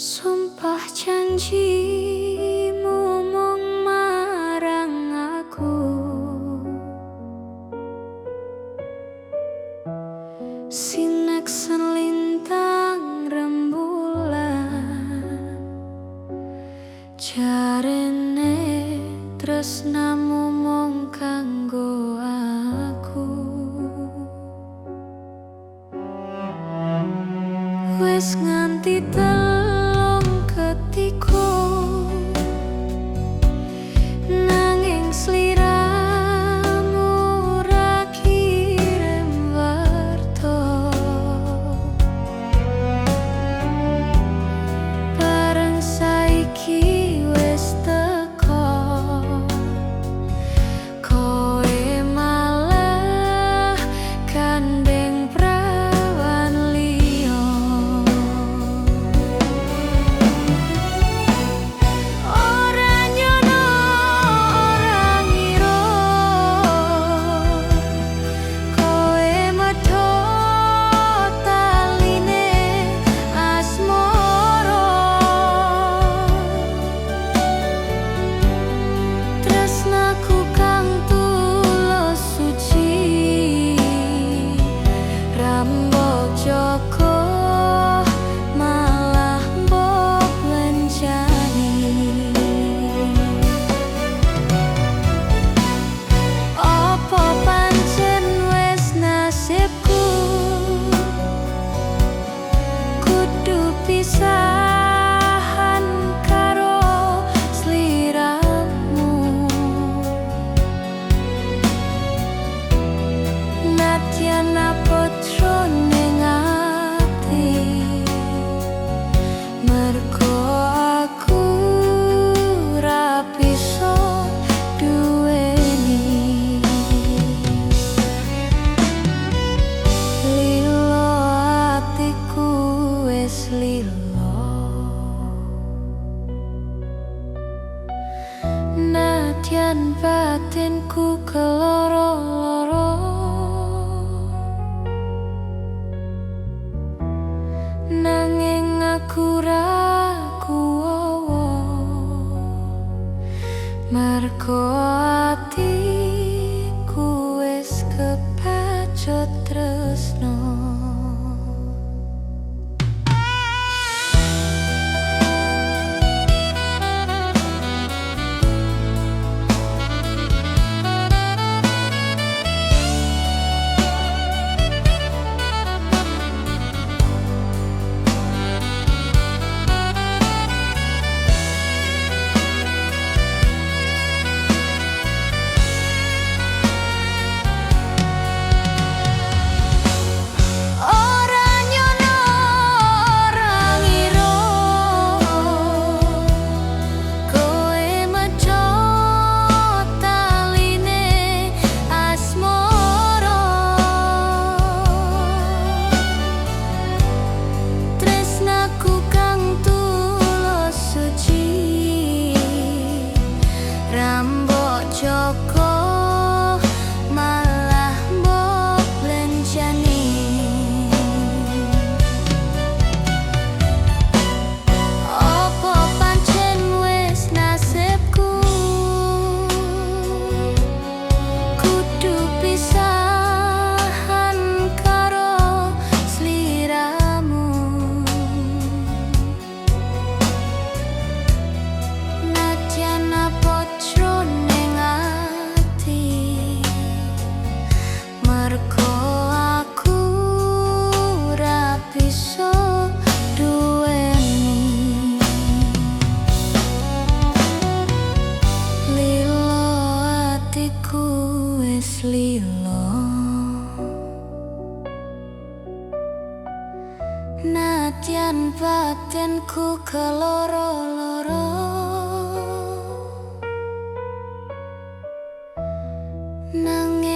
Sumpah janjimu mung marang aku, sineksen lintang rembulan. Jarene tresnamu mung kanggo aku. Wis nganti telung ketiku, nanging sliramu ora kirim warta. Bareng saiki wis teko, kowe malah gandeng prawan liya. Ora nyono ora ngira, kowe medhot taline asmara. Tresnaku kang tulus suci, rambok joko malah mbok lencani. Apa pancen wis nasibku kudu pisahan karo sliramu? Nadyan apot ning ati, mergo aku ra bisa duweni. Lilo atiku wis lilo, nadyan batinku keloro-loro, nanging aku ra kuwowo, mergo atiku wis kepacut tresno. Ora nyono ora ngira, kowe medhot taline asmara. Tresnaku kang tulus suci, rambok joko malah mbok lencani. Apa pancen wis nasibku kudu pisahan karo sliramu? Nadyan apot ning ati, mergo aku ra bisa duweni. Lilo atiku wis lilo, nadyan batinku keloro-loro, nanging